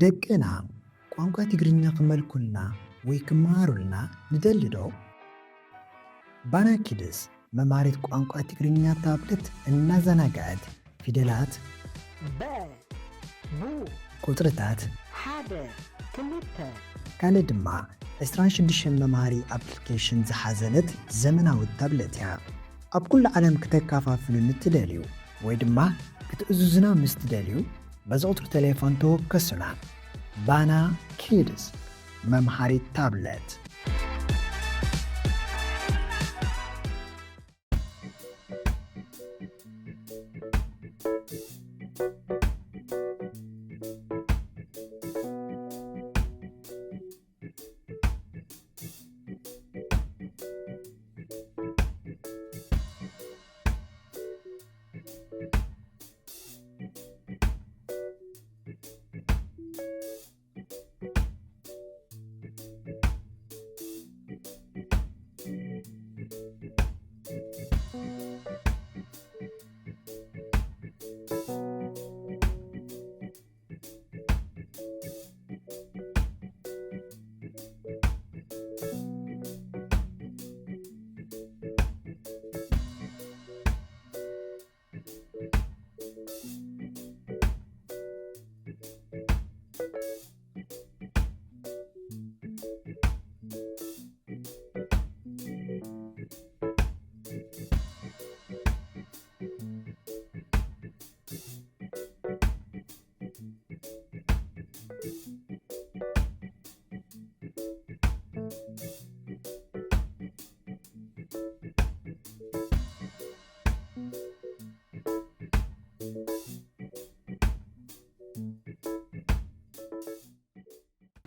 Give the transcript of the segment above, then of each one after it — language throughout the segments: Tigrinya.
ደቅና ቋንቋ ትግርኛ ክመልኩልና ወይ ክመሃሩልና ንደሊ ዶ? ባና ኪድስ መምሃሪት ቋንቋ ትግርኛ ታብለት እናዘናግዐት ፊደላት፣ በ፣ ቡ፣ ቁጽርታት፣ ሓደ፣ ክልተ፣ ካልእ ድማ ዕስራን ሽዱሽተን መምሃሪ ኣፕሊኬሽን ዝሓዘለት ዘመናዊት ታብለት እያ። ኣብ ኩሉ ዓለም ክተከፋፍሉኒ እትደልዩ ወይ ድማ ክትእዝዙና ምስ ትደልዩ፣ በዚ ቁጽሪ ቴሌፎን ተወከሱና። ባና ኪድስ፣ መምሃሪት ታብለት።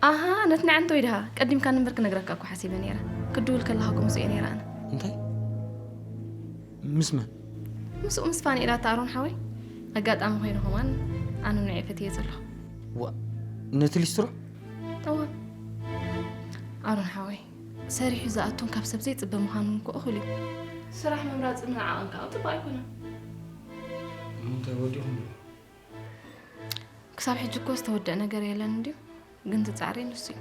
ኣሃ፣ ነቲ ንዓንተ ወይ ድሃ ቀዲምካ ንንበር ክነግረካ እኮ ሓሲበ ነይረ። ክድውል ከለኻ እኮ ምስኡ እየ ነይረ ኣነ። እንታይ? ምስ መን? ምስኡ ምስ ፋኒኤል ኣታ ኣሮን ሓወይ። ኣጋጣሚ ኮይኑ ከማን ኣነ ንዑ እየ ፈትየ ዘለኹ። ዋ፣ ነቲ ሊስትሮ? እወ። ኣሮን ሓወይ፣ ሰሪሑ ዝኣቱን ካብ ሰብ ዘይጽበ ምዃኑን እኮ እኹል እዩ። ስራሕ ምምራጽ ምን ዓቐንካ ኣብ ጽቡቕ ኣይኮነን። እንታይ ወዲኹም? ክሳብ ሕጂ እኮ ዝተወደአ ነገር የለን እንድዩ፣ ግን እቲ ጻዕሪ ንሱ እዩ።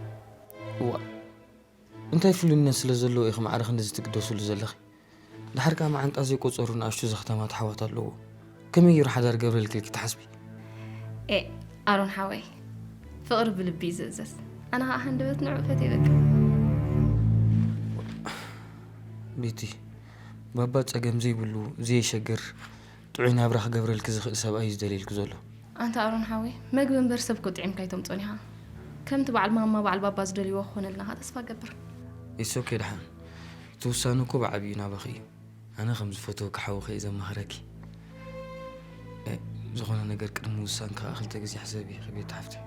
እዋ፣ እንታይ ፍሉይነት ስለ ዘለዎ ኢኺ ማዕረ ክንድዚ ትግደስሉ ዘለኺ? ድሓር ከኣ መዓንጣ ዘይቆጸሩ ንኣሽቱ ዘኽተማት ኣሕዋት ኣለዎ። ከመይ ገይሩ ሓዳር ገብረልኪ ኢልኪ ትሓስቢ? ኤ፣ ኣሮን ሓወይ፣ ፍቕሪ ብልቢ እዩ ዝእዘዝ። ኣነ ኸኣ ሃንደበት ንዑ ፈትየ በቃ። ቤቲ፣ ባባ ጸገም ዘይብሉ፣ ዘየሸግር፣ ጥዑይ ናብራ ክገብረልኪ ዝኽእል ሰብኣይ እዩ ዝደልየልኪ ዘሎ። ኣንታ ኣሮን ሓወይ፣ መግቢ እምበር ሰብ እኮ ጥዒምካ ኣይተምጽኦን ኢኻ። ከምቲ በዓል ማማ በዓል ባባ ዝደልይዎ ክኾነልና ኸኣ ተስፋ እገብር። It's okay ደሓን። እቲ ውሳነ እኮ ብዓብዩ ናባኺ እዩ። ኣነ ከም ዝፈትወኪ ሓውኺ እየ ዘማኽረኪ። እ፣ ዝኾነ ነገር ቅድሚ ምውሳንኪ ኸኣ ክልተ ግዜ ሕሰቢ፣ ክብየት ሓፍተይ።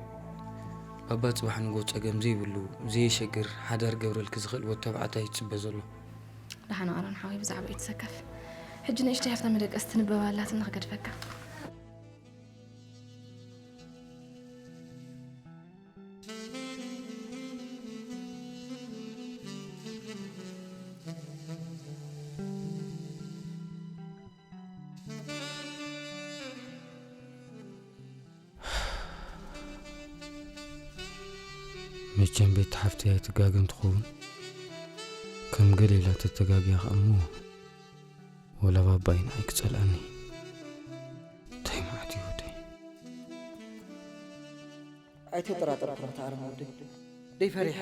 ባባ ጽባሕ ንግሆ ጸገም ዘይብሉ፣ ዘየሸግር፣ ሓዳር ገብረልኪ ዝኽእል ወዲ ተባዕታይ እዩ ዝጽበ ዘሎ። ደሓን ኣሮን ሓወይ፣ ብዛዕባ ኣይትሰከፍ። ሕጂ ንእሽተይ ሃፍታ መደቀሲ ትንበብ ኣላትና፣ ክገድፈካ። መቸም ቤት ሓፍተይ ኣይትጋገን ትኸውን። ከም ገለ ኢላ ተተጋግያ ኸኣ እሞ፣ ወላ ባባይ ንዓይ ክጸልኣኒ። እንታይ መዓት እዩ ወደይ? ኣይተጠራጠርኩ፣ ኣታ ኣረም ወደይ። ደይ ፈሪሐ።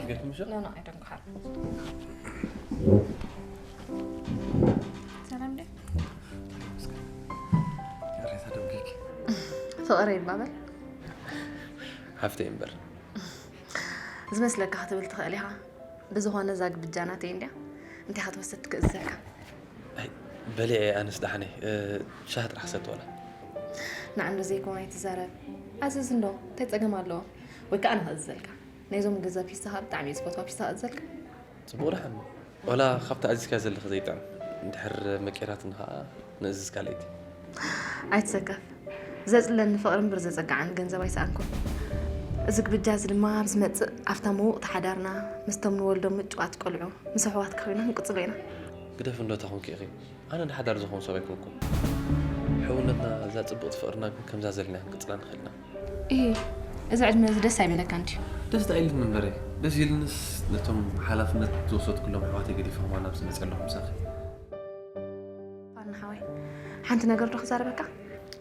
ጌርኩም ምሽ? No, no, I don't care. ሰላም ደ? ሬሳ ደንጊክ። ፍቕሪ ይባበል። ሓፍተይ እምበር። ዝመስለካ ክትብል ትኽእል ኢኻ። ብዝኾነ እዛ ግብጃ ናተይ እንድያ። እንታይ ክትወስድ ትክእዘካ? ኣይ፣ በሊዐ ኣነስ ደሓነይ። እ፣ ሻሂ ጥራሕ ሰቲ ወላ። ንዓንዶ ዘይኮነ ኣይትዛረብ። ኣዘዝ እንዶ፣ እንታይ ጸገም ኣለዎ? ወይ ከዓ ኣነ ክእዝዘልካ። ናይዞም ገዛ ፒስታ ካብ ብጣዕሚ እየ ዝፈትዋ። ፒስታ ክእዝዘልካ? ጽቡቕ ደሓን። ወላ ካብቲ ኣዚዝካ ዘለኺ ዘይጥዕም። እንድሕር መቂራትኒ ከዓ ንእዝዝ ካልኣይቲ። ኣይትሰከፍ። ዘጽለኒ ፍቕሪ እምበር ዘጸግዓኒ ገንዘብ ኣይሰኣንኩን። እዚ ግብጃ እዚ ድማ ኣብ ዝመጽእ ኣብታ ምውቕቲ ሓዳርና ምስቶም ንወልዶም ምጭዋት ቆልዑ ምስ ኣሕዋትካ ኮይና ክንቅጽሎ ኢና። ግደፍ እንዶ እታ ኮንኪ ኢኺ። ኣነ ንሓዳር ዝኾን ሰብ ኣይኮንኩን። ሕውነትና እዛ ጽብቕቲ ፍቕርና ግን ከምዛ ዘለና ክንቅጽላ ንኽእል ኢና። እሂ፣ እዚ ዕድመ እዚ ደስ ኣይበለካን ድዩ? ደስ ዳ ኢልኒ እምበረይ። ደስ ኢልንስ ነቶም ሓላፍነት ዝወሰድኩሎም ኣሕዋተይ ገዲፈ ከማን ኣብዚ መጽእ ኣለኹ ምሳኺ። ፋና ሓወይ፣ ሓንቲ ነገር ዶ ክዛረበካ?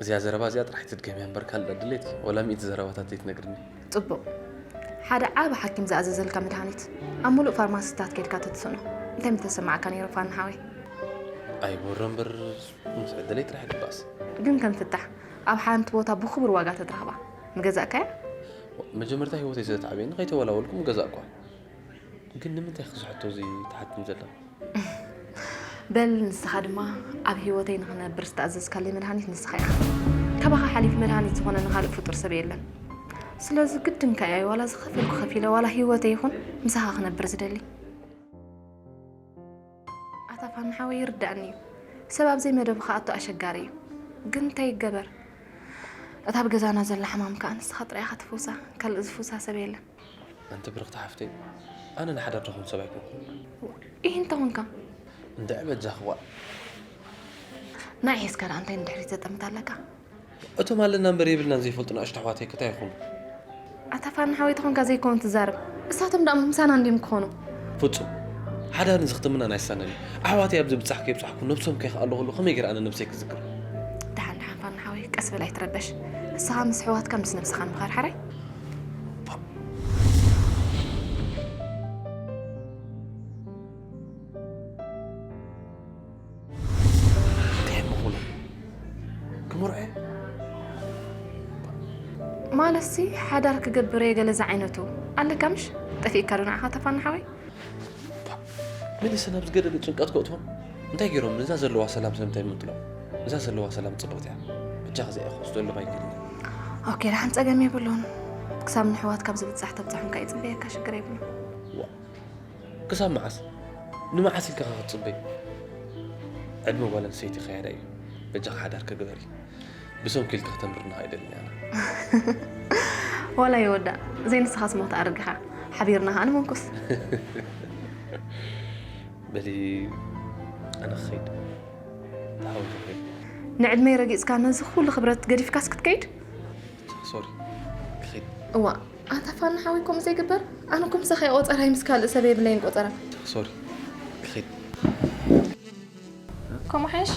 እዚኣ ዘረባ እዚኣ ጥራሕ ትድገምያ እምበር ካልእ ድሌት ወላ ሚእቲ ዘረባታት ዘይትነግርኒ። ጽቡቕ። ሓደ ዓቢ ሓኪም ዝኣዘዘልካ መድሃኒት ኣብ ምሉእ ፋርማሲታት ከይድካ ተትስእኖ እንታይ ምተሰማዓካ ነይሩ ፋና ሓወይ? ኣይወሮ እምበር ምስ ዕድለይ ጥራሕ ይግባእስ። ግን ከም ፍታሕ ኣብ ሓንቲ ቦታ ብኽቡር ዋጋ ተትረኽባ ምገዛእካያ? መጀመርታ ህይወተይ ስለ ተዓብየኒ ከይተወላወልኩ ምገዛእኳ። ግን ንምንታይ ክስሕቶ እዚ ትሓትኒ ዘለኺ? በል ንስኻ ድማ ኣብ ህይወተይ ንኽነብር ዝተኣዘዝካለይ መድሃኒት ንስኻ ኢኻ። ካባኻ ሓሊፉ መድሃኒት ዝኾነ ንኻልእ ፍጡር ሰብ የለን። ስለዚ ግድን ከኣ እዩ ዋላ ዝኸፈልኩ ከፊለ ዋላ ህይወተይ ይኹን ምሳኻ ክነብር ዝደሊ። ኣታ ፋና ሓወይ ይርዳእኒ እዩ። ሰብ ኣብ ዘይመደቡ ክኣቱ ኣሸጋሪ እዩ። ግን እንታይ ይገበር? እታ ኣብ ገዛና ዘላ ሕማም ከኣ ንስኻ ጥራይ ኢኻ ትፍውሳ፣ ካልእ ዝፍውሳ ሰብ የለን። ኣንቲ ብርኽቲ ሓፍተይ፣ ኣነ ንሓዳር ድኹም ሰብ ኣይኮንኩን። ኢሂ እንተ ኾንካ? እንድዒ በጃኺ ዋእ። ንዓይ ሒዝካ ደኣ እንታይ ንድሕሪት ዘጠምት ኣለካ? እቶም ኣለና እምበር የብልናን ዘይፈልጡ ንኣሽቱ ኣሕዋተይ ከ እንታይ ይኾኑ? ኣታ ፋና ሓወይ ተኾንካ ዘይኮኑ ትዛረብ። እሳቶም ደኣ ምሳና እንድዮም ክኾኑ። ፍጹም። ሓዳር ንዝኽትምና ኣይሳነን እዩ። ኣሕዋተይ ኣብ ዝብጻሕ ከይብጻሕኩ ነብሶም ከይኸኣሉ ከለዉ ከመይ ገይረ ኣነ ነብሰይ ክዝክር? ደሓን ደሓን ፋና ሓወይ ቀስ በል ኣይትረበሽ። ንስኻ ምስ ኣሕዋትካን ምስ ነብስኻን ምኻድ ሓራይ። እንታይ እሞ ክብሎ? ክምርዖ? ማለትሲ ሓዳር ክገብር እየ ገለ ዝዓይነቱ ኣለካ ምሽ? ጠፊእካ ዶ ንዓኻ ኣታ ፋና ሓወይ? መሊሰ ናብ ዝገደደ ጭንቀት ከእትዎም? እንታይ ገይሮም? እዛ ዘለዋ ሰላም ስለምንታይ ይምንጥሎም? እዛ ዘለዋ ሰላም ጽብቕቲ እያ። በጃኻ እዚኣ ኢኻ ክትወስደሎም ኣይክእልን እየ። ኦኬ፣ ደሓን ጸገም የብሉን። ክሳብ ንሕዋት ካብ ዝብጻሕ ተብጻሖም ከኣ ይጽበየካ፣ ሽግር የብሉን። ዋ፣ ክሳብ መዓስ? ንመዓስ ኢልካ ኸ ክትጽበይ? ዕድመ ጓል ኣንስተይቲ ክያዳ እዩ። በጃኻ ሓዳር ከግበሪ። ብሰንኩ ኢልካ ከተንብርና ኣይደልን ኣነ። ዋላ ይወዳእ፣ ዘይንስኻስ ሞት ኣርግኻ፣ ሓቢርና ኸኣ ንመንኩስ። በሊ፣ ኣነ ክኸይድ። ተሓዊሱ ክኸይድ። ንዕድመይ ረጊጽካ ነዚ ኩሉ ክብረት ገዲፍካስ ክትከይድ? ሶሪ፣ ክኸይድ። እዋ፣ ኣንታ ፋና ሓወይ ከምኡ ዘይግበር? ኣነ እኮ ምሳኺ እየ ቆጸራይ፣ ምስ ካልእ ሰብ የብለይን ቆጸራ። ሶሪ፣ ክኸይድ። ከምኡ ሓይሽ?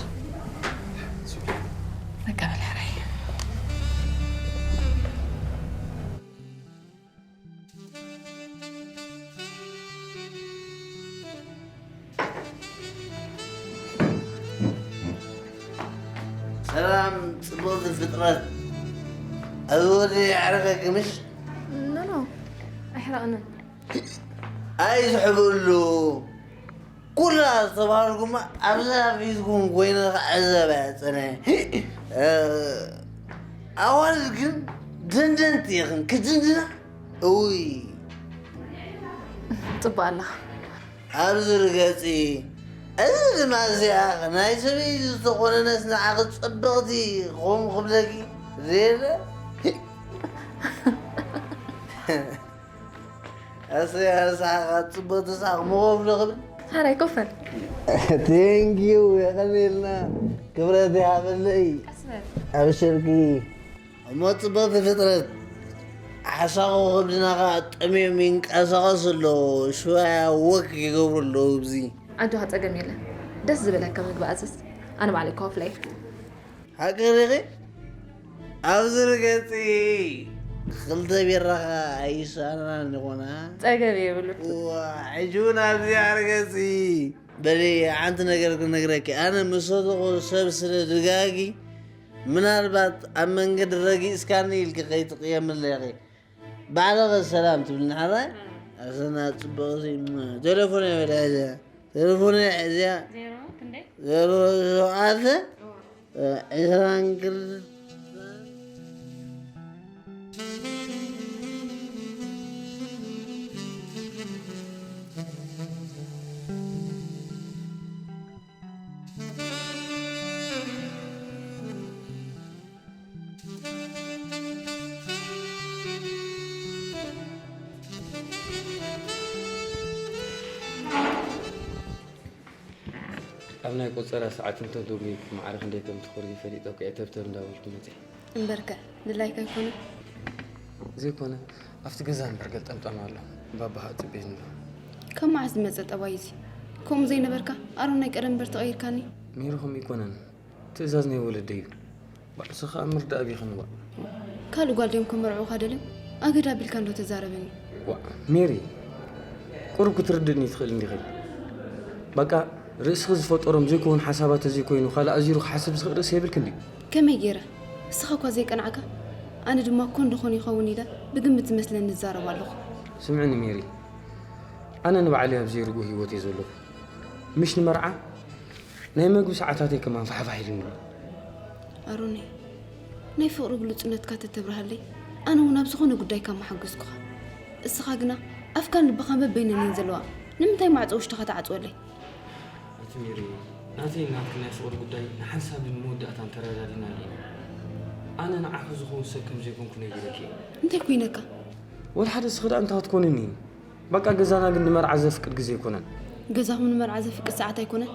ሶሪ። በቃ በል ሕራይ። ሰላም ጽቡቕቲ ፍጥረት። ኣብዚ ወዲ የዕረቐኪ ምሽ? ኖ፣ ኖ፣ ኣይሕረቕንን። ኣይስሕብሉ። ኩላ ዝተባህልኩማ ኣብዛ ፊትኩም ኮይነ ክዕዘብ እየ ጸኒሐ። እ፣ ኣዋልድ ግን ደንደንቲ ኢኽን። ክድንድና? እውይ። ጽቡቕ ኣለኻ። ኣብዚ ርገጺ። እዚ ድማ እዚኣ ናይ ሰበይቲ ዝተቖነነስ ንዓኺ ጽብቕቲ ክኸውን ክብለኪ ዘየለ። ኣሰይ ኣሳሓቓ ጽብቕቲ ሳቕ ምኾፍሎ ክብል። ሓራይ ኮፈል። ቴንኪዩ የቐንየልና። ክብረት ይሃበለይ። ቀስ በል። ኣብሽርኪ። እሞ ጽብቕቲ ፍጥረት ሓሳኹ ከብድና ኸኣ ጠምዮም ይንቀሳቐሱ ኣለዉ። ሽዋያ ወክ ይገብሩ ኣለዉ። ኣብዚ ኣጆኻ ጸገም የለን። ደስ ዝበለካ ምግቢ ኣዝዝ። ኣነ ባዕለይ ክኸፍሎ እየ። ሓቂ ዲኺ? ኣብዚ ርገጺ። ክልተ ቢራኻ ኣይሳናን ይኾና። ጸገብ የብሉ። ዋ፣ ሕጂ እውን ኣብዚ ኣርገጺ። በሊ፣ ሓንቲ ነገር ክነግረኪ። ኣነ ምስ ሰተኹ ሰብ ስለ ድጋጊ፣ ምናልባት ኣብ መንገዲ ረጊጽካኒ ኢልኪ ከይትቕየምለይ ኢኺ። ባዕልኺ ሰላም ትብልኒ ሓራይ? ኣሰና ጽቡቕ ሲ፣ ቴሌፎን እየ በላ እዚኣ። ቴሌፎን እየ እዚኣ። ዜሮ ክንደይ? ዜሮ ሸውዓተ፣ ዒስራን ክልተን። ኣብ ናይ ቆጸራ ሰዓት እንተትብሉይ ማዕረ ክንደይ ከም ትኾርዩ ፈሊጠ እኮ እየ ተብተብ እንዳበልኩ መጺአ። እምበርከ ድላይካ ኣይኮነን። ዘይኮነ ኣብቲ ገዛ እምበር ገልጠምጠም ኣሎ። ባባኻ ጽበየኒ ኣሎ። ካብ መዓስ ዝመጸ ጠባይ እዚ? ከምኡ ዘይነበርካ ኣሮን ናይ ቀደም እምበር ተቐይርካኒ። ሜሪ ከምኡ ኣይኮነን። ትእዛዝ ናይ ወለደይ እዩ። ባዕልሲ ከኣ ምርዳእ ኣቢኽኒ ዋእ። ካልእ ጓል ድዮም ከመርዕዉኻ ደልዮም? ኣገዳ ኣቢልካ እንዶ ተዛረበኒ። ዋእ ሜሪ፣ ቁሩብ ክትርድእኒ ትኽእል እንዲኺ። በቃ ርእስኺ ዝፈጠሮም ዘይከውን ሓሳባት ተዘይኮይኑ ካልእ ኣዚሩ ክሓስብ ዝኽእል ርእሲ የብልክን ድዩ? ከመይ ገይረ? እስኻ እኳ ዘይቀናዕካ ኣነ ድማ ኮን ደኾን ይኸውን ኢለ ብግምት ዝመስለኒ እዛረብ ኣለኹ። ስምዕኒ ሜሪ፣ ኣነ ንባዕለይ ኣብ ዘይርጉእ ህይወት እየ ዘለኹ። ምሽ ንመርዓ ናይ መግቢ ሰዓታተይ ከማን ፋሕፋሕ ኢሉኒ ኣሎ። ኣሮነይ፣ ናይ ፍቕሪ ግሉጽነትካ ተተብርሃለይ ኣነ እውን ኣብ ዝኾነ ጉዳይካ ምሓገዝኩኻ። እስኻ ግና ኣፍካን ልብኻን በበይነን እየን ዘለዋ። ንምንታይ ማዕጾ ውሽጥኻ ትዓጽወለይ? ኣቲ ሜሪ፣ ናተይን ናትክን ናይ ፍቕሪ ጉዳይ ንሓንሳብን ንመወዳእታን ተረዳዲእናሉ ኢና። ኣነ ንዓኺ ዝኸውን ሰብ ከም ዘይኮንኩ ነጊረኪ እየ። እንታይ ኮይነካ? ወላ ሓደ እስኺ ደኣ እንታይ ክትኮንኒ? በቃ ገዛና ግን ንመርዓ ዘፍቅድ ግዜ ኣይኮነን። ገዛኹም ንመርዓ ዘፍቅድ ሰዓት ኣይኮነን?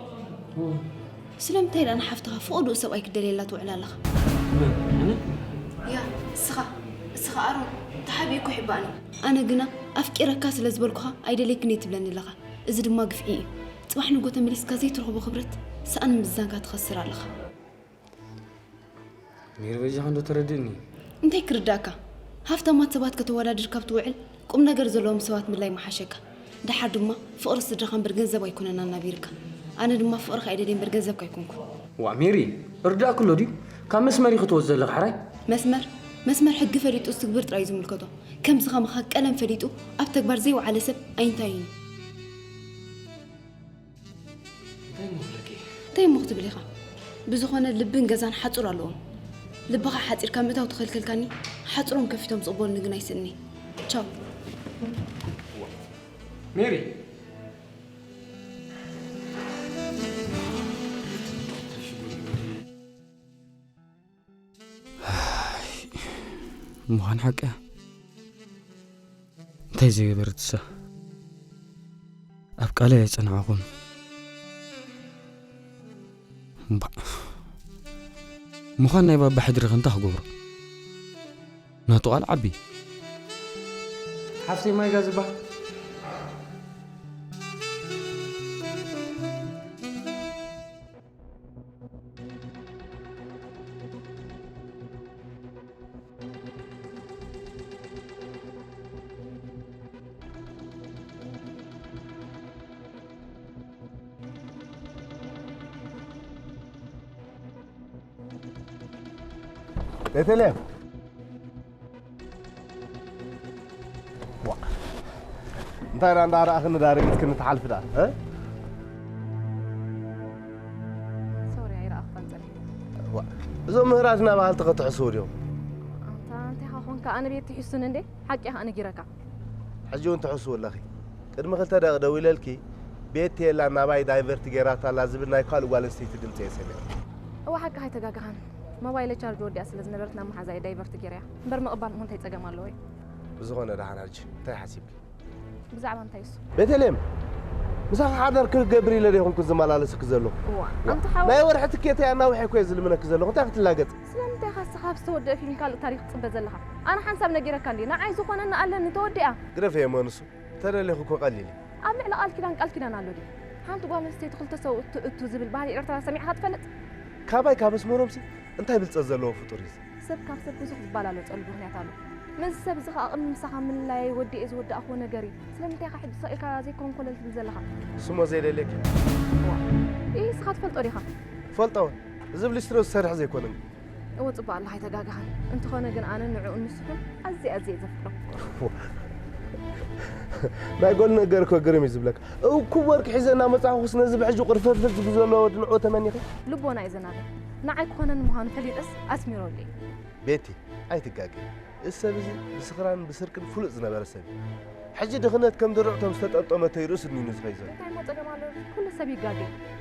ስለምንታይ ደኣ ንሓፍትኻ ፍቕዱእ ሰብኣይ ክትደልየላ ትውዕል ኣለኻ? መን? ኣነ? ያ፣ እስኻ፣ እስኻ ኣሮን፣ ተሓቢእኩ ይሕባእኒ። ኣነ ግና ኣፍቂረካ ስለ ዝበልኩኻ ኣይደልየክን እየ ትብለኒ ኣለኻ። እዚ ድማ ግፍዒ እዩ። ጽባሕ ንጎ ተመሊስካ ዘይትረኽቦ ክብረት ሰኣን ምዝዛንካ ትኸስር ኣለኻ። ሜሪ በጃኻ እንዶ ተረድእኒ። እንታይ ክርዳእካ? ሃፍታማት ሰባት ከተወዳድር ካብ ትውዕል ቁም ነገር ዘለዎም ሰባት ምድላይ ምሓሸካ። ደሓር ድማ ፍቕሪ ስድራኻ እምበር ገንዘብ ኣይኮነን ኣናቢርካ። ኣነ ድማ ፍቕርኻ እየ ደልየ እምበር ገንዘብካ ኣይኮንኩን። ዋእ ሜሪ፣ ርዳእኪ ኣሎ ድዩ? ካብ መስመር ኢኺ ትወጺ ዘለኺ ሕራይ። መስመር? መስመር ሕጊ ፈሊጡ ዝትግብር ጥራይ እዩ ዝምልከቶ። ከምዚ ከማኻ ቀለም ፈሊጡ ኣብ ተግባር ዘይወዓለ ሰብ ኣይንታይን እዩ። እንታይ እሞ ክትብሊ ኢኻ? ብዝኾነ ልብን ገዛን ሓጹር ኣለዎም። ልብኻ ሓጺርካ ምእታው ተኸልከልካኒ፣ ሓጹሮም ከፊቶም ዝቕበሉኒ ግን ኣይስእንን'የ። ቻው። ሜሪ! ምዃን ሓቂ እያ። እንታይ ዘይገበረት እሳ? ኣብ ቃለይ ኣይጸናዕኹን። እምባእ። ምዃን ናይ ባባ ሕድሪ ከ እንታይ ክገብሮ? ናቱ ቃል ዓቢ። ሓፍተይ ማይ ጋዝ ይበሃል። ቤተልሔም፣ ዋ፣ እንታይ ደኣ እንዳረኣኽኒ ደኣ ረጊጽክኒ ትሓልፊ ደኣ፣ እ? ሶሪ፣ ኣይረኣኽኳን ጸኒሐ። ዋ፣ እዞም ምህራትና በሃልቲ ከ ትሕስዉ ድዮም? ኣንታ እንታይ ኻ ኾንካ? ኣነ ቤት ትሕሱን እንዴ? ሓቂ ኻ ነጊረካ። ሕጂ እውን ትሕስዉ ኣለኺ። ቅድሚ ክልተ ደቂቕ ደዊለልኪ፣ ቤቲ የላን ናባይ ዳይቨርት ገይራታ ኣላ ዝብል ናይ ካልእ ጓል ኣንስተይቲ ድምጺ እየ ሰሚዐ። እወ ሓቅኻ ኣይተጋገኻን። ሞባይለይ ቻርጅ ወዲኣ ስለ ዝነበረት ናብ መሓዛይ ዳይቨርት ገይረያ። እምበር ምቕባል እሞ እንታይ ጸገም ኣለዎ እዩ? ብዝኾነ ደሓን ሕጂ እንታይ ሓሲብኪ? ብዛዕባ እንታይ እሱ? ቤተልሔም ምሳኺ ሓዳር ክገብር ኢለ ዶ ይኾንኩ ዝመላለሰኪ ዘለኹ? እዋ ኣንታ ሓወይ። ናይ ወርሒ ትኬተይ ኣናዊሐ እኮ እየ ዝልምነኪ ዘለኹ። እንታይ ክትላገጺ? ስለምንታይ ኢኻ ንስኻ ኣብ ዝተወድአ ፊልም ካልእ ታሪኽ ትጽበ ዘለኻ? ኣነ ሓንሳብ ነጊረካ እንድየ። ንዓይ ዝኾነኒ ኣለኒ ተወዲኣ። ግደፍየ እሞ ንሱ። ተደሊኺ እኮ ቀሊል እዩ። ኣብ ልዕሊ ቃል ኪዳን ቃል ኪዳን ኣሎ ድዩ? ሓንቲ ጓል ኣንስተይቲ ክልተ ሰብኡት ትእቱ ዝብል ባህሊ ኤርትራ ሰሚዕካ ትፈልጥ? ካባይ ካብ ኣስመሮምሲ እንታይ ብልጸት ዘለዎ ፍጡር እዩ እዚ? ሰብ ካብ ሰብ ብዙሕ ዝበላለፀሉ ምኽንያት ኣሎ። ምስዚ ሰብ እዚ ከዓ ቅድሚ ምሳኻ ምልላየይ ወዲኤ ዝወዳእክዎ ነገር እዩ። ስለምንታይ ኢኻ ሕጂ ሰቒልካ ዘይኮን ኮለል ትብል ዘለኻ? ስሞ ዘይደልየኪ። ይህ ስኻ ትፈልጦ ዲኻ? ፈልጦ እውን እዚ ብሊስትሮ ዝሰርሕ ዘይኮነን። እወ ጽቡቕ ኣለኻ ኣይተጋገኻን። እንተኾነ ግን ኣነ ንዕኡን ንስኹም ኣዝየ ኣዝየ እየ ዘፍቅሮም። ናይ ጎል ነገር እኮ ግርም እዩ ዝብለካ። እኩብ ወርቂ ሒዘ እናመጻኹስ ነዚ ብሕጂ ቁርፍርፍር ዝብል ዘሎ ወዲ ንዕኡ ተመኒኺ? ልቦና እዩ ዘናብር። ንዓይ ክኾነኒ ምዃኑ ፈሊጠስ ኣስሚረሉ እየ። ቤቲ ኣይትጋገ። እዚ ሰብ እዚ ብስኽራን ብስርቅን ፍሉጥ ዝነበረ ሰብ እዩ። ሕጂ ድኽነት ከም ድርዕ እቶም ዝተጠምጠመቶ ይርእስ እኒኑ ዝኸይድ ዘሎ። እንታይ እሞ ጸገም ኣሎ? ኩሉ ሰብ ይጋገ።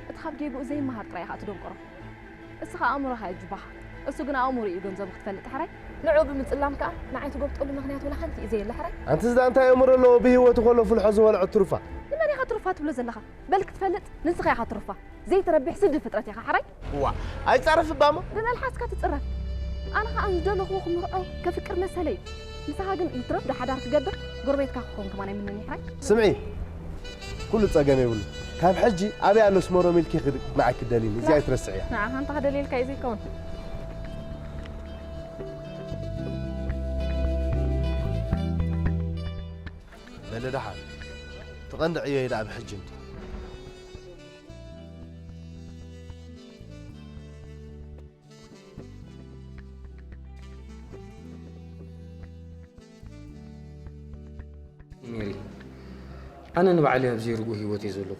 እቲ ካብ ጌግኡ ዘይመሃር ጥራይ ኢኻ ትደንቆሮ። እስኻ ኣእምሮኻ እዩ ጁባኻ። እሱ ግን ኣእምሮ እዩ ገንዘቡ ክትፈልጥ ሕራይ። ንዕኡ ብምጽላም ከኣ ንዓይ ትጎብጠሉ ምኽንያት ወላ ሓንቲ እዩ ዘየለ ሕራይ። ኣንቲ ዝዳ እንታይ ኣእምሮ ኣለዎ ብህይወቱ ከሎ ፍልሖ ዝበልዖ ትሩፋ። ንመን ኢኻ ትሩፋ ትብሎ ዘለኻ? በል ክትፈልጥ ንስኻ ኢኻ ትሩፋ። ዘይትረብሕ ስዲ ፍጥረት ኢኻ ሕራይ። እዋ ኣይጻረፍ እባ እሞ። ብመልሓስካ ትጽረፍ። ኣነ ኸኣ ዝደለኹዎ ክምርዖ ከፍቅር መሰለይ እዩ። ምሳኻ ግን ይትረፍ ዶ ሓዳር ክገብር ጎረቤትካ ክኸውን ከማን ኣይምነን ይሕራይ። ስምዒ ኩሉ ጸገም የብሉ። ካብ ሕጂ ኣበይ ኣሎ ስመሮ ሚልኪ ክድ ንዓይ ክደልይኒ እዚኣ ኣይትረስዕያ። ንዓኻ እንተ ክደልየልካ እዩ ዘይከውን። በለ ደሓን ትቐንዲ ዕዮ ኢዳ ኣብ ሕጂ እንዲ ሜሪ፣ ኣነ ንባዕለይ ኣብ ዘይርጉእ ህይወት እየ ዘለኹ።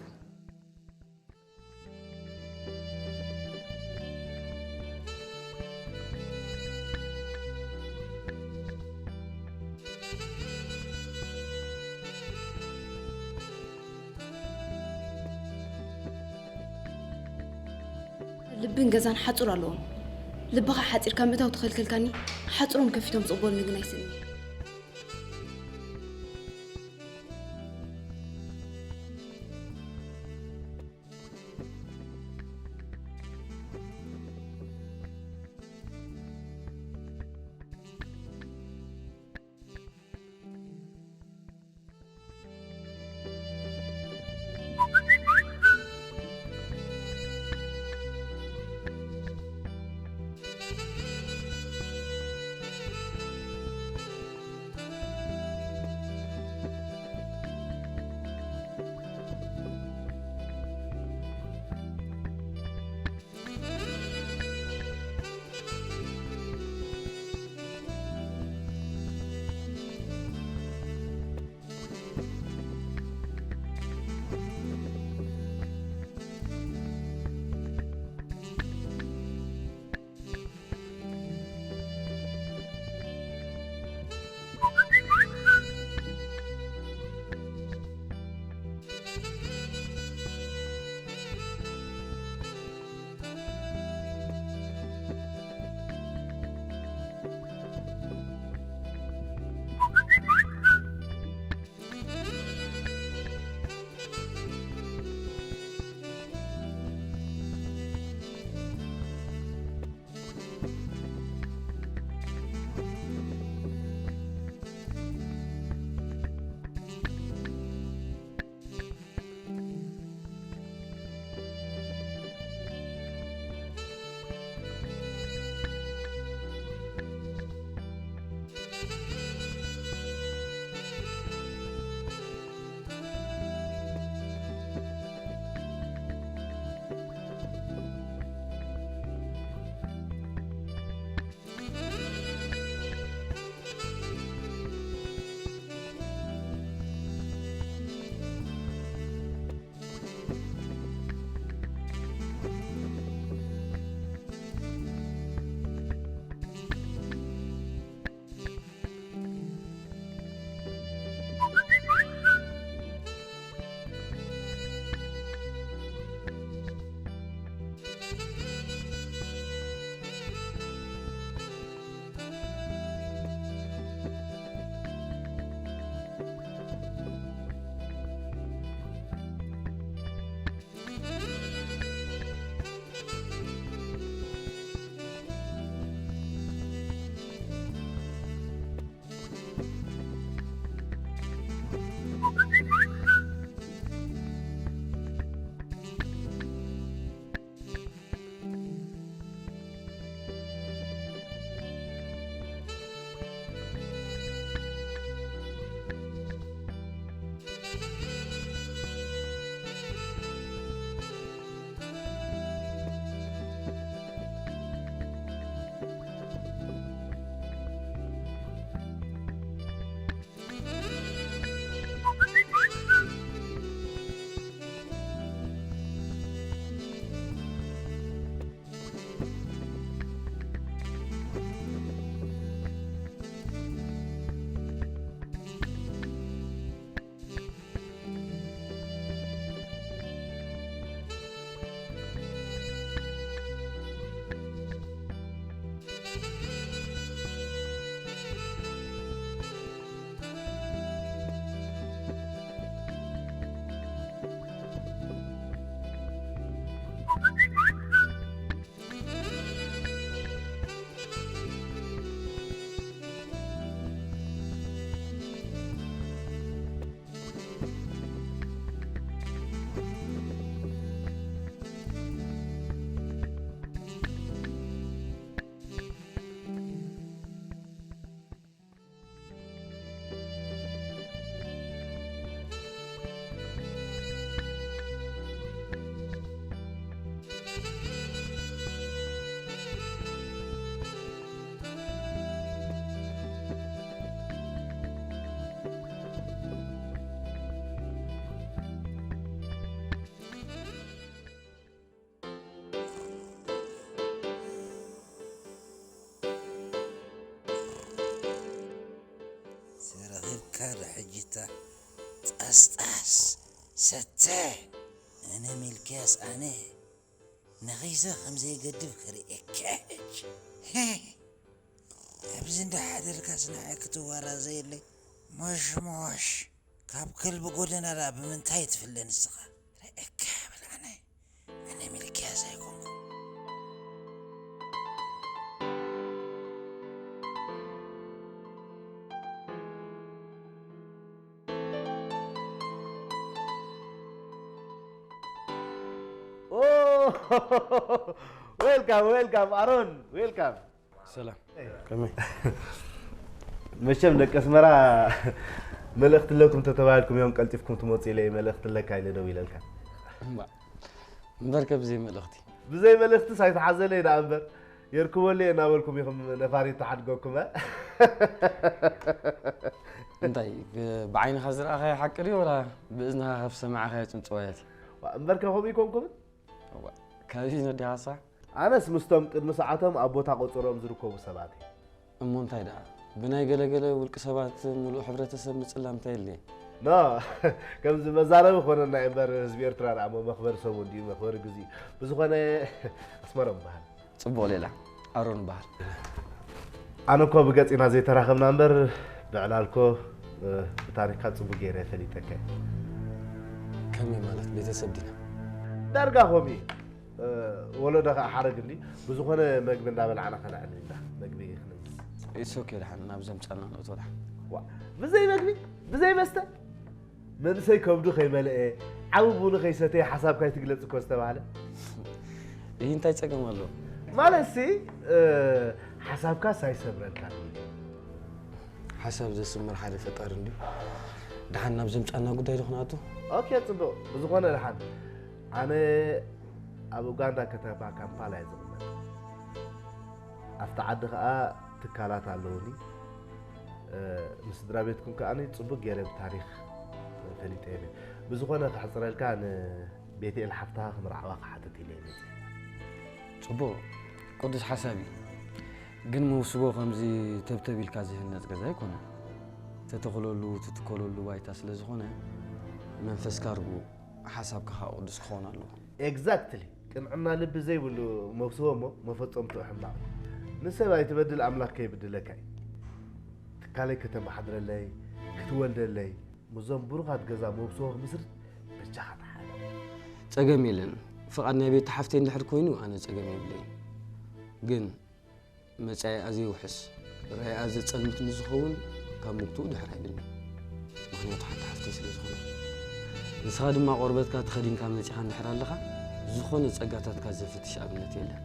ልብን ገዛን ሓጹር ኣለዎም። ልብኻ ሓጺርካ ምእታው ተኸልከልካኒ፣ ሓጹሮም ከፊቶም ዝቕበሉኒ ግን ኣይስእንን እየ። ኣካል ሕጂታ ጣስጣስ ሰተ። ኣነ ሚልክያስ ኣነ ነኺሰ ከም ዘይገድፍ ከርእየካ ሕጂ። ኣብዚ እንዳሓደርካስ ንዓይ ክትዋራ ዘየለይ ሞሽሞሽ። ካብ ከልቢ ጎደና ደኣ ብምንታይ ትፍለ ንስኻ? ርእየካ በል ኣነ፣ ኣነ ሚልክያስ ኣይኮንኩ። ኦ፣ ዌልካም፣ ዌልካም፣ ኣሮን፣ ዌልካም። ሰላም። ከመይ? መቸም ደቂ ኣስመራ መልእኽቲ ኣለኩም ተተባሂልኩም እዮም ቀልጢፍኩም ትመፁ ኢለ መልእኽቲ ኣለካ ኢለ ደው ኢለልካ። እምባ-፣ እምበር ከ ብዘይ መልእኽቲ? ብዘይ መልእኽትስ ኣይተሓዘለይ ደኣ እምበር፣ የርክበሉ እየ እናበልኩም ኢኹም ነፋሪት ተሓድገኩም፣ እ? እንታይ፣ ብ-፣ ብዓይንኻ ዝረኣኻዮ ሓቂ ድዩ ወላ ብእዝንኻ ካብ ዝሰማዕኻዮ ጽንጽዋያት እዩ? ዋ፣ እምበርከ ከምኡ ይኮንኩምን? እዋ፣ ካበይ ነዲኻሳ? ኣነስ ምስቶም ቅድሚ ሰዓቶም ኣብ ቦታ ቆጸርኦም ዝርከቡ ሰባት እየ። እሞ እንታይ ደኣ? ብናይ ገለገለ ውልቂ ሰባት ምሉእ ሕብረተሰብ ምጽላም እንታይ የድልየ? ኖ፣ ከምዚ መዛረቢ ኮነና እምበር ህዝቢ ኤርትራ ደኣ እሞ መኽበሪ ሰቡ እንድዩ፣ መኽበሪ ግዜኡ። ብዝኾነ፣ ኣስመሮም ይበሃል። ጽቡቕ ሌላ፣ ኣሮን ይበሃል። ኣነ እኮ ብገጽ ኢና ዘይተራኸብና እምበር፣ ብዕላል እኮ፣ እ፣ ብታሪኽካ ጽቡቕ ገይረ ፈሊጠካ እየ። ከመይ ማለት? ቤተሰብ ዲና? ዳርጋ ከምኡ እዩ። እ፣ ወለዶ ከኣ ሓረግ እንዲ፣ ብዝኾነ መግቢ እንዳበላዕና ከነዕልል ኢና። መግቢ ክንእዝዝ። It's okay፣ ደሓን ናብ ዘምጻና ንእቶ ደሓን። ዋ፣ ብዘይ መግቢ? ብዘይ መስተ? መንእሰይ ከብዱ ከይመልአ፣ ዓቢ ቡኑ ከይሰተየ ሓሳብካ ኣይትግለጽ እኮ ዝተባህለ። ይህ እንታይ ጸገም ኣለዎ? ማለትሲ፣ እ፣ ሓሳብካስ ኣይሰብረልካን። ሓሳብ ዘስምር ሓደ ፈጣሪ እንድዩ። ደሓን ናብ ዘምጻና ጉዳይ ዶ ክንኣቱ? ኦኬ፣ ጽቡቕ። ብዝኾነ ደሓን። ኣነ ኣብ ኡጋንዳ ከተማ ካምፓላ እየ ዝቕመጥ። ኣብቲ ዓዲ ኸኣ ትካላት ኣለዉኒ። እ፣ ንስድራ ቤትኩም ከኣ ጽቡቕ ገይረ ብታሪኽ ፈሊጠ እየ። ብዝኾነ ከሕጽረልካ ንቤትኤል ሓፍትኻ ክምርዓዋ ክሓትት ኢለ እየ መጺአ። ጽቡቕ፣ ቅዱስ ሓሳብ እዩ። ግን መውስቦ ከምዚ ተብተብ ኢልካ ዝህነጽ ገዛ ኣይኮነን። ተተኽለሉ፣ ትትከለሉ ባይታ ስለ ዝኾነ መንፈስካ ርጉእ፣ ሓሳብካ ከኣ ቅዱስ ክኸውን ኣለዎ። ኤግዛክትሊ። ቅንዕና ልቢ ዘይብሉ መውስቦ እሞ መፈጸምትኡ ሕማቕ እዩ። ንሰብ ኣይትበድል ኣምላኽ ከይብድለካ እዩ። ትካለይ ከተመሓድረለይ፣ ክትወልደለይ፣ ምስዞም ብሩኻት ገዛ መውስቦ ክምስርት በጃኻ ተሓባበር። ጸገም የለን። ፍቓድ ናይ ቤት ሓፍተይ እንድሕር ኮይኑ ኣነ ጸገም የብለይን። ግን መጻኢኣ ዘይውሕስ፣ ራኢኣ ዘጸልምት ንዝኸውን ካብ ምጉትኡ ድሕር ኣይብልን። ምኽንያቱ ሓንቲ ሓፍተይ ስለ ዝኾነት። ንስኻ ድማ ቆርበትካ ተኸዲንካ መጺኻ እንድሕር ኣለኻ፣ ዝኾነ ጸጋታትካ ዘፍትሽ ኣብነት የለን።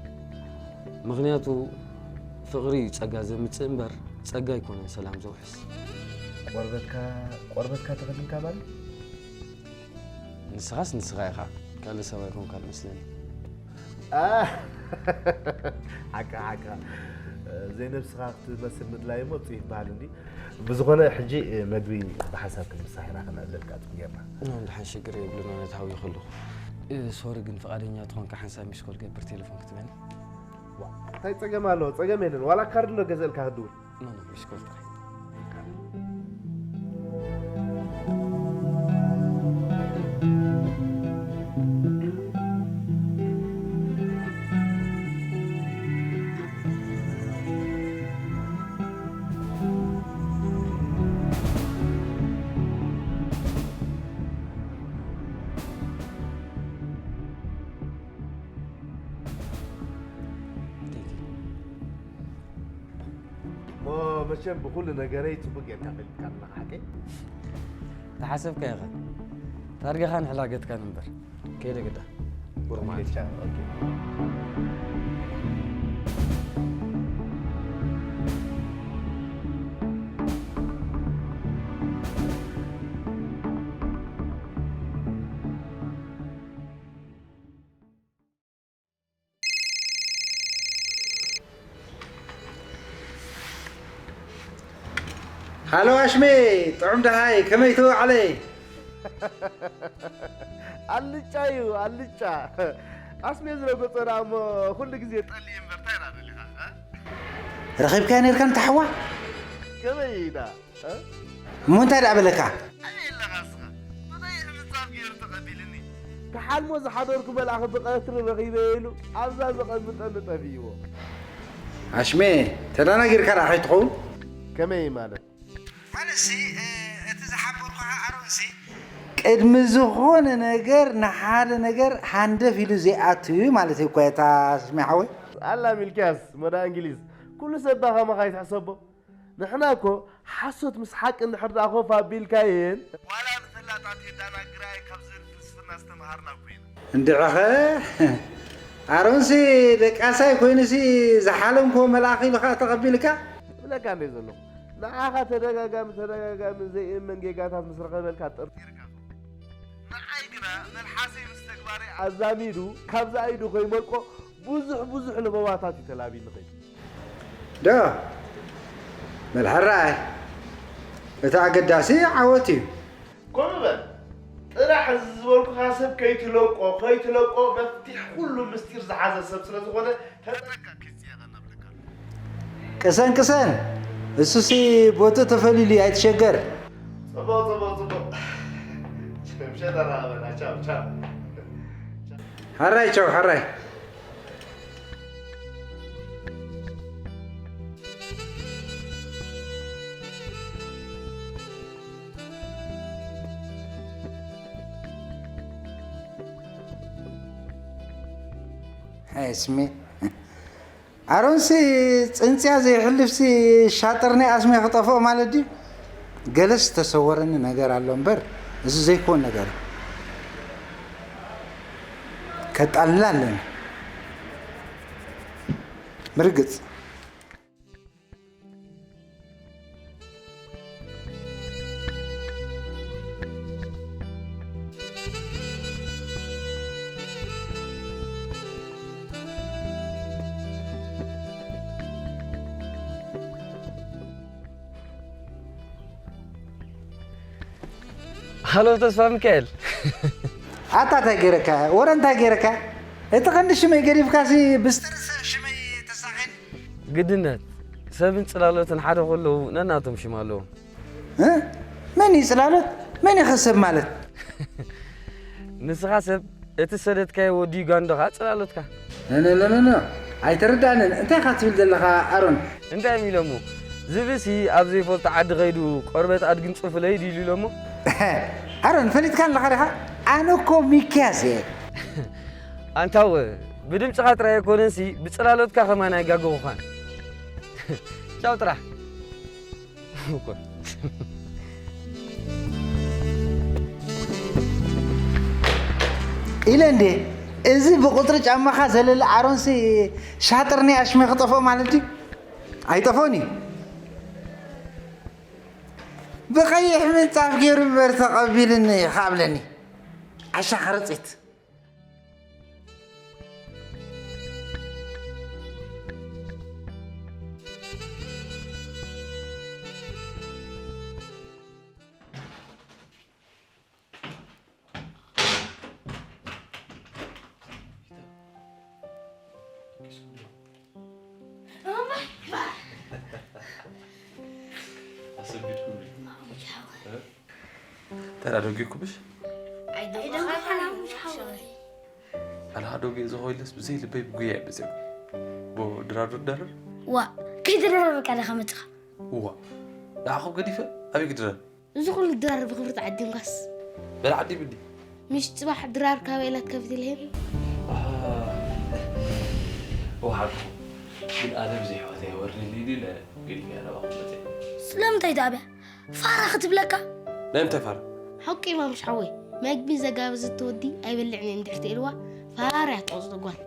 ምኽንያቱ ፍቕሪ እዩ ጸጋ ዘምጽእ እምበር፣ ጸጋ ኣይኮነን ሰላም ዘውሕስ። ቆርበትካ፣ ቆርበትካ ተኸዲንካ ማለት? ንስኻስ ንስኻ ኢኻ፣ ካልእ ሰብ ኣይኮንካን መስለኒ። ኣ፣ ሓቃ፣ ሓቃ። ዘይነብስኻ ክትመስል ምድላይ እሞ ጽዩፍ ይበሃል እንዲ። ብዝኾነ ሕጂ መግቢ ብሓንሳብ ክንብሳሕ ኢና፣ ከነዕልል ቃጽ ጌርና። ኖ፣ እንድሓን ሽግር የብሉን፣ ኣነ ተሃዊኹ ኣለኹ። እ፣ ሶሪ ግን ፍቓደኛ ትኾንካ ሓንሳብ ሚስኮል ገብር ቴሌፎን ክትበኒ? ዋ፣ እንታይ ጸገም ኣለዎ? ጸገም የለን። ዋላ ካርድ እንዶ ገዘእልካ ክድውል። ኖ፣ ኖ፣ ሚስኮል ጥራይ። እሞ መቸም ብኹሉ ነገረይ ጽቡቕ ጌርካ ፈሊጥካ ኣለኻ፣ ሓቀይ? ተሓሰብካ ኢኻ። ታርጋኻን ሕላገትካን እምበር። ከይደ ግዳ። ብሩኽ መዓልቲ። ኦኬ፣ ቻው። ኦኬ። ሃሎ ኣሽሜ፣ ጥዑም ደሃይ፣ ከመይ ትውዓለይ? ኣልጫ እዩ፣ ኣልጫ። ኣስሜ ዝረገጾ ደኣ እሞ ኩሉ ግዜ ጠሊ እምበር፣ እንታይ ደኣ ደሊኻ፣ እ? ረኺብካያ ነይርካ ንታ ሓዋ? ከመይ ኢዳ? እ? እሞ እንታይ ደኣ በለካ? ኣበይ ኣለኻ እስኻ? ብቐይሕ ምንጻፍ ገይሩ ተቐቢልኒ። ክሓልሞ ዝሓደርኩ መልኣኽ ብቐትሪ ረኺበዮ ኢሉ ኣብዛ ዘቐምጠኒ ጠፊእዎ። ኣሽሜ፣ ተደናጊርካ ደኣ ከይትኸውን? ከመይ ማለት? ማለትሲ፣ እ፣ እቲ ዝሓበርኩኻ ኣሮንሲ፣ ቅድሚ ዝኾነ ነገር ንሓደ ነገር ሃንደፍ ኢሉ ዘይኣቱ እዩ ማለት እዩ እኮ፣ እታ ኣሽሜ ሓወይ። ኣላ ሚልክያስ፣ ሞዳ እንግሊዝ፣ ኩሉ ሰብ ባ ከማኻ ይትሕሰቦ። ንሕና እኮ ሓሶት ምስ ሓቂ እንድሕር ደኣ ኮፍ ኣቢልካየን፣ ዋላ ንፈላጣት የዳናግራ እየ ካብ ዝብል ፍልስፍና ዝተምሃርና እኮ ኢና። እንድዕኸ ኣሮንሲ ደቃሳይ ኮይኑሲ ዝሓለምክዎ መልኣኽ ኢሉ ኸኣ ተቐቢልካ? እብለካ እንደ ዘለኹ ንዓኻ ተደጋጋሚ ተደጋጋሚ ዘይእመን ጌጋታት ምስ ረኸበልካ ጠርጢርካ ንዓይ ግና መልሓሰይ ምስ ተግባረይ ኣዛሚዱ ካብዛ ኢዱ ከይመልቆ ብዙሕ ብዙሕ ለበዋታት እዩ ተላብዩኒ ኸይዱ። ዶ በል ሕራይ እቲ ኣገዳሲ ዓወት እዩ። ከምኡ በል ጥራሕ እዚ ዝበልኩኻ ሰብ ከይትለቆ ከይትለቆ መፍትሕ ኩሉ ምስጢር ዝሓዘ ሰብ ስለ ዝኾነ ተጠንቀቕ ክጽየቐና ብለካ ኣለኹ። ቅሰን ቅሰን እሱሲ ቦትኡ ተፈሊሉ እዩ ኣይትሸገር። ጽቡቕ ጽቡቕ ጽቡቕ ምሸት ኣራኸበና ቻው ቻው። ሓራይ ቻው ሓራይ። ኣሮንሲ ጽንጽያ ዘይሕልፍሲ ሻጥር ናይ ኣስሜ ክጠፍኦ ማለት ድዩ? ገለስ ዝተሰወረኒ ነገር ኣሎ እምበር እዚ ዘይኮን ነገር እዩ። ከጣልላ ኣለኒ ብርግጽ። ሃሎ ተስፋ ሚካኤል። ኣታ እንታይ ገይረካ? ወረ እንታይ ገይረካ? እቲ ቀንዲ ሽመይ ገዲፍካሲ ብስትር ሰብ ሽመይ ተሳኺን። ግድነት ሰብን ጽላሎትን ሓደ ከለዉ ነናቶም ሽም ኣለዎም። እ? መን እዩ ጽላሎት? መን ኢኸ ሰብ ማለት? ንስኻ ሰብ እቲ ዝሰደድካዮ ወዲ ዩጋንዶ ኸኣ ጽላሎትካ። ነነነነኖ ኣይተረዳእንን። እንታይ ኢኻ ትብል ዘለኻ ኣሮን? እንታይ እዮም ኢሎሞ? ዝብሲ ኣብ ዘይፈልጦ ዓዲ ኸይዱ ቆርበት ኣድጊ ንጽፉለይ ድዩ ኢሎሞ? ኣሮን ፈሊጥካ ኣለኻ ዲኻ? ኣነ እኮ ሚክያስ እየ። ኣንታወ ብድምጽኻ ጥራይ ኣይኮነንሲ ብጽላሎትካ ከማን ኣይጋገኹኻን። ቻው ጥራሕ። ኢለ እንዴ እዚ ብቁጽሪ ጫማኻ ዘለለ ኣሮንሲ ሻጥር ናይ ኣሽሜ ክጠፍኦ ማለት ድዩ? ኣይጠፍኦን እዩ። ብቐይሕ ምንጻፍ ገይሩ እምበር ተቐቢልኒ ካብለኒ ዓሻ ሓረጺት። ኣሰቢድኩም ተዳደጊኩምሽ ኣይደንጎኻናምሽ ሓወይ ኣልሃ ዶጌ ዝኾይለስ ብዘይ ልበይ ብጉያ ይበፅም ቦ ድራሩ ደርር ዋ ከይተደራረብካ ዳኻ መፅኻ እዋ ንዓኹም ገዲፈ ኣበይ ክድረር እዚ ኩሉ ድራር ብኽብሪ ተዓዲምካስ በል ዓዲምኒ ምሽ ፅባሕ ድራር ካበይ ኢላ ትከፍት ኢልሄን ወሓድኩም ግን ኣነ ብዘይ ሕወት ኣይወርድልኒ ኢለ ገዲፈያ ናባኹም መፅእ ስለምንታይ ዳኣ ፋራ ክትብለካ ናይ ምንታይ ፋራ ሓቂ ማሙሽ ሓወይ መግቢ ዘጋበዘቶ ወዲ ኣይበልዕን እየ እንድሕር ተኢልዋ ፋራ እያ ትቆፅሮ ጓል